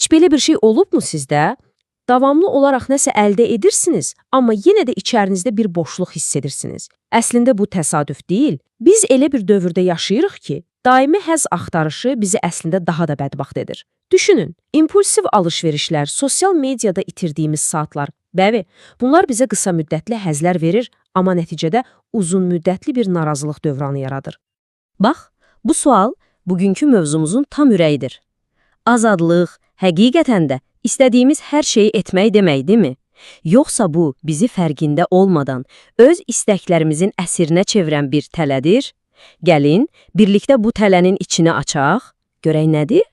Heç belə bir şey olubmu sizdə? Davamlı olaraq nəsə əldə edirsiniz, amma yenə də içərinizdə bir boşluq hiss edirsiniz. Əslində bu təsadüf deyil. Biz elə bir dövrdə yaşayırıq ki, daimi həzz axtarışı bizi əslində daha da bədbəxt edir. Düşünün, impulsiv alışverişlər, sosial mediada itirdiyimiz saatlar, bəli, bunlar bizə qısa müddətli həzzlər verir, amma nəticədə uzun müddətli bir narazılıq dövranı yaradır. Bax, bu sual bugünkü mövzumuzun tam ürəyidir. Azadlıq, həqiqətən də istədiyimiz hər şeyi etmək demək, deyilmi? Yoxsa bu bizi fərqində olmadan öz istəklərimizin əsirinə çevirən bir tələdir? Gəlin, birlikdə bu tələnin içini açaq, görək nədir?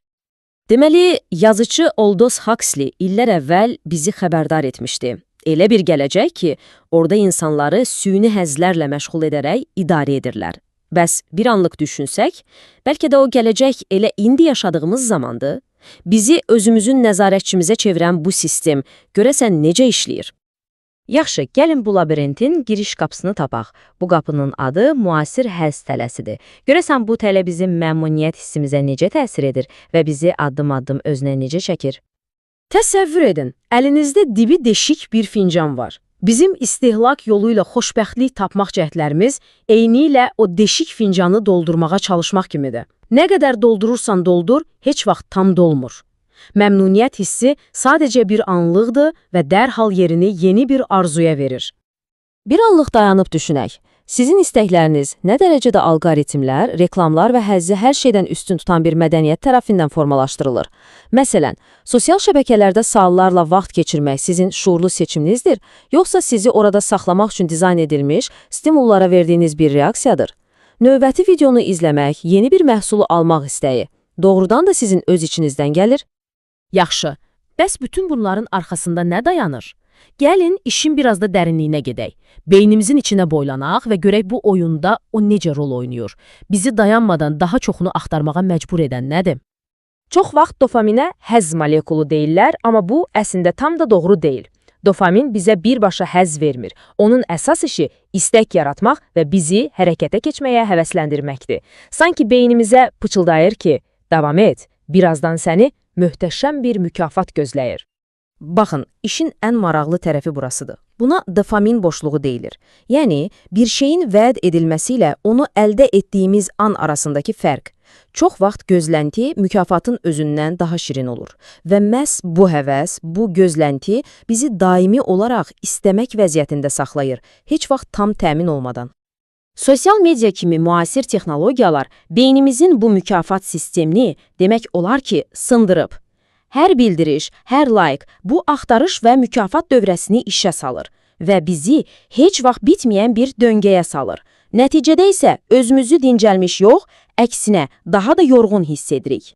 Deməli, yazıcı Aldous Huxley illər əvvəl bizi xəbərdar etmişdi. Elə bir gələcək ki, orada insanları süni həzzlərlə məşğul edərək idarə edirlər. Bəs bir anlıq düşünsək, bəlkə də o gələcək elə indi yaşadığımız zamandır. Bizi özümüzün nəzarətçimizə çevirən bu sistem görəsən necə işləyir? Yaxşı, gəlin bu labirintin giriş qapısını tapaq. Bu qapının adı müasir həzz tələsidir. Görəsən bu tələ bizim məmnuniyyət hissimizə necə təsir edir və bizi addım-addım özünə necə çəkir? Təsəvvür edin, əlinizdə dibi deşik bir fincan var. Bizim istehlak yoluyla xoşbəxtlik tapmaq cəhdlərimiz eynilə o deşik fincanı doldurmağa çalışmaq kimidir. Nə qədər doldurursan doldur, heç vaxt tam dolmur. Məmnuniyyət hissi sadəcə bir anlıqdır və dərhal yerini yeni bir arzuya verir. Bir anlıq dayanıb düşünək. Sizin istəkləriniz nə dərəcədə alqoritmlər, reklamlar və həzzi hər şeydən üstün tutan bir mədəniyyət tərəfindən formalaşdırılır? Məsələn, sosial şəbəkələrdə saatlarla vaxt keçirmək sizin şuurlu seçiminizdir, yoxsa sizi orada saxlamaq üçün dizayn edilmiş stimullara verdiyiniz bir reaksiyadır? Növbəti videonu izləmək, yeni bir məhsulu almaq istəyi doğrudan da sizin öz içinizdən gəlir? Yaxşı, bəs bütün bunların arxasında nə dayanır? Gəlin işin biraz da dərinliyinə gedək. Beynimizin içinə boylanaq və görək bu oyunda o necə rol oynayır. Bizi dayanmadan daha çoxunu axtarmağa məcbur edən nədir? Çox vaxt dopaminə həzz molekulu deyirlər, amma bu əslində tam da doğru deyil. Dopamin bizə birbaşa həzz vermir. Onun əsas işi istək yaratmaq və bizi hərəkətə keçməyə həvəsləndirməkdir. Sanki beynimizə pıçıldayır ki, davam et, birazdan səni möhtəşəm bir mükafat gözləyir. Baxın, işin ən maraqlı tərəfi burasıdır. Buna dopamin boşluğu deyilir. Yəni, bir şeyin vəd edilməsi ilə onu əldə etdiyimiz an arasındakı fərq. Çox vaxt gözlənti mükafatın özündən daha şirin olur. Və məhz bu həvəs, bu gözlənti bizi daimi olaraq istəmək vəziyyətində saxlayır, heç vaxt tam təmin olmadan. Sosial media kimi müasir texnologiyalar beynimizin bu mükafat sistemini demək olar ki, sındırıb. Hər bildiriş, hər like bu axtarış və mükafat dövrəsini işə salır və bizi heç vaxt bitməyən bir döngəyə salır. Nəticədə isə özümüzü dincəlmiş yox, əksinə daha da yorğun hiss edirik.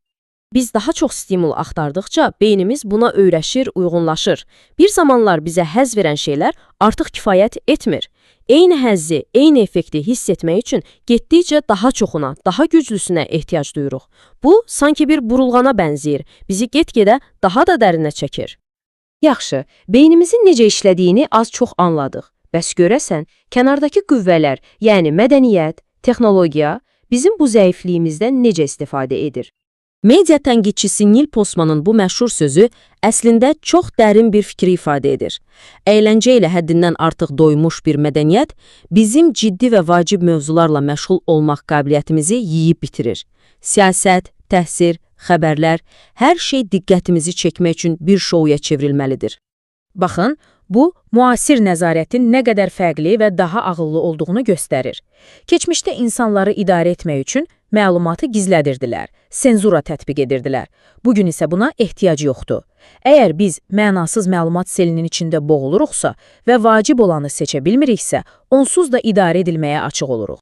Biz daha çox stimul axtardıqca beynimiz buna öyrəşir, uyğunlaşır. Bir zamanlar bizə həzz verən şeylər artıq kifayət etmir. Eyni həzzi, eyni effekti hiss etmək üçün getdikcə daha çoxuna, daha güclüsünə ehtiyac duyuruq. Bu, sanki bir burulğana bənzəyir, bizi get-gedə daha da dərinə çəkir. Yaxşı, beynimizin necə işlədiyini az-çox anladıq. Bəs görəsən, kənardakı qüvvələr, yəni mədəniyyət, texnologiya bizim bu zəifliyimizdən necə istifadə edir? Media tənqidçisi Neil Postmanın bu məşhur sözü əslində çox dərin bir fikri ifadə edir. Əyləncə ilə həddindən artıq doymuş bir mədəniyyət bizim ciddi və vacib mövzularla məşğul olmaq qabiliyyətimizi yeyib bitirir. Siyasət, təhsil, xəbərlər, hər şey diqqətimizi çəkmək üçün bir şouya çevrilməlidir. Baxın, bu, müasir nəzarətin nə qədər fərqli və daha ağıllı olduğunu göstərir. Keçmişdə insanları idarə etmək üçün məlumatı gizlədirdilər, senzura tətbiq edirdilər. Bugün isə buna ehtiyac yoxdur. Əgər biz mənasız məlumat selinin içində boğuluruqsa və vacib olanı seçə bilmiriksə, onsuz da idarə edilməyə açıq oluruq.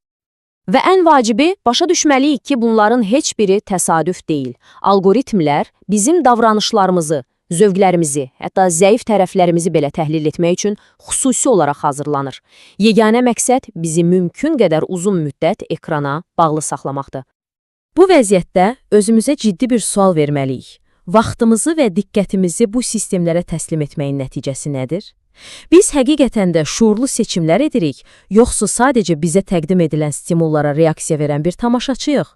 Və ən vacibi, başa düşməliyik ki, bunların heç biri təsadüf deyil. Alqoritmlər bizim davranışlarımızı, zövqlərimizi, hətta zəif tərəflərimizi belə təhlil etmək üçün xüsusi olaraq hazırlanır. Yeganə məqsəd bizi mümkün qədər uzun müddət ekrana bağlı saxlamaqdır. Bu vəziyyətdə özümüzə ciddi bir sual verməliyik. Vaxtımızı və diqqətimizi bu sistemlərə təslim etməyin nəticəsi nədir? Biz həqiqətən də şuurlu seçimlər edirik, yoxsa sadəcə bizə təqdim edilən stimullara reaksiya verən bir tamaşaçıyıq?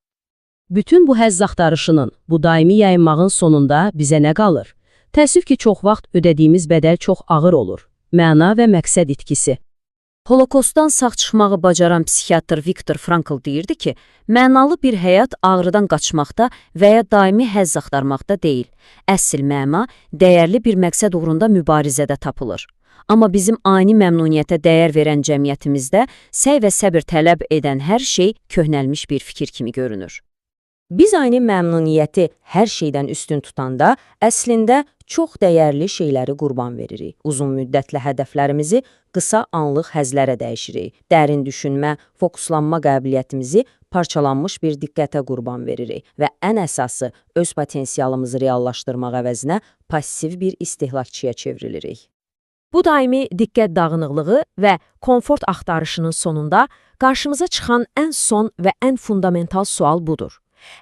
Bütün bu həzz axtarışının, bu daimi yayınmağın sonunda bizə nə qalır? Təəssüf ki, çox vaxt ödədiyimiz bədəl çox ağır olur. Məna və məqsəd itkisi. Holokostdan sağ çıxmağı bacaran psixiatr Viktor Frankl deyirdi ki, mənalı bir həyat ağrıdan qaçmaqda və ya daimi həzz axtarmaqda deyil. Əsl məna dəyərli bir məqsəd uğrunda mübarizədə tapılır. Amma bizim ani məmnuniyyətə dəyər verən cəmiyyətimizdə səy və səbir tələb edən hər şey köhnəlmiş bir fikir kimi görünür. Biz ani məmnuniyyəti hər şeydən üstün tutanda, əslində çox dəyərli şeyləri qurban veririk. Uzun müddətli hədəflərimizi qısa anlıq həzlərə dəyişirik. Dərin düşünmə, fokuslanma qabiliyyətimizi parçalanmış bir diqqətə qurban veririk və ən əsası öz potensialımızı reallaşdırmaq əvəzinə passiv bir istehlakçıya çevrilirik. Bu daimi diqqət dağınıqlığı və komfort axtarışının sonunda qarşımıza çıxan ən son və ən fundamental sual budur.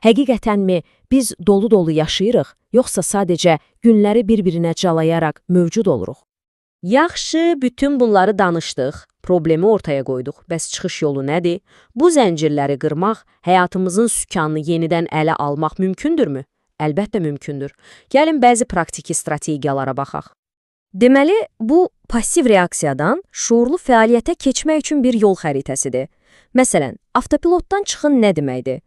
Həqiqətənmi biz dolu-dolu yaşayırıq, yoxsa sadəcə günləri bir-birinə calayaraq mövcud oluruq? Yaxşı, bütün bunları danışdıq, problemi ortaya qoyduq. Bəs çıxış yolu nədir? Bu zəncirləri qırmaq, həyatımızın sükanını yenidən ələ almaq mümkündürmü? Əlbəttə mümkündür. Gəlin bəzi praktiki strategiyalara baxaq. Deməli, bu passiv reaksiyadan şuurlu fəaliyyətə keçmək üçün bir yol xəritəsidir. Məsələn, avtopilotdan çıxın nə deməkdir?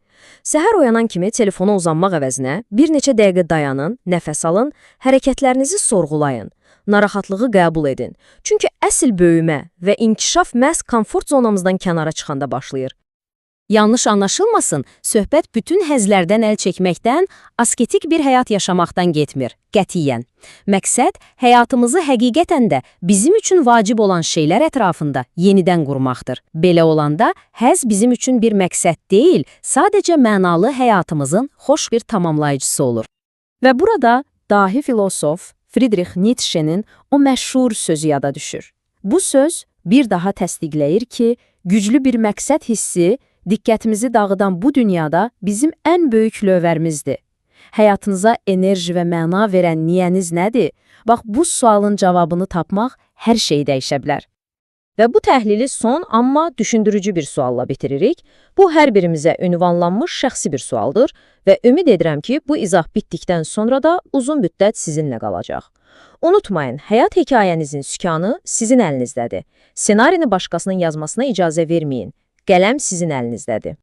Səhər oyanan kimi telefona uzanmaq əvəzinə bir neçə dəqiqə dayanın, nəfəs alın, hərəkətlərinizi sorğulayın, narahatlığı qəbul edin. Çünki əsl böyümə və inkişaf məhz komfort zonamızdan kənara çıxanda başlayır. Yanlış anlaşılmasın, söhbət bütün həzlərdən əl çəkməkdən, asketik bir həyat yaşamaqdan getmir, qətiyyən. Məqsəd, həyatımızı həqiqətən də bizim üçün vacib olan şeylər ətrafında yenidən qurmaqdır. Belə olanda həz bizim üçün bir məqsəd deyil, sadəcə mənalı həyatımızın xoş bir tamamlayıcısı olur. Və burada dahi filosof Friedrich Nietzsche'nin o məşhur sözü yada düşür. Bu söz bir daha təsdiqləyir ki, güclü bir məqsəd hissi diqqətimizi dağıdan bu dünyada bizim ən böyük lövbərimizdir. Həyatınıza enerji və məna verən niyəniz nədir? Bax, bu sualın cavabını tapmaq hər şeyi dəyişə bilər. Və bu təhlili son, amma düşündürücü bir sualla bitiririk. Bu, hər birimizə ünvanlanmış şəxsi bir sualdır və ümid edirəm ki, bu izah bitdikdən sonra da uzun müddət sizinlə qalacaq. Unutmayın, həyat hekayənizin sükanı sizin əlinizdədir. Ssenarini başqasının yazmasına icazə verməyin. Qələm sizin əlinizdədir.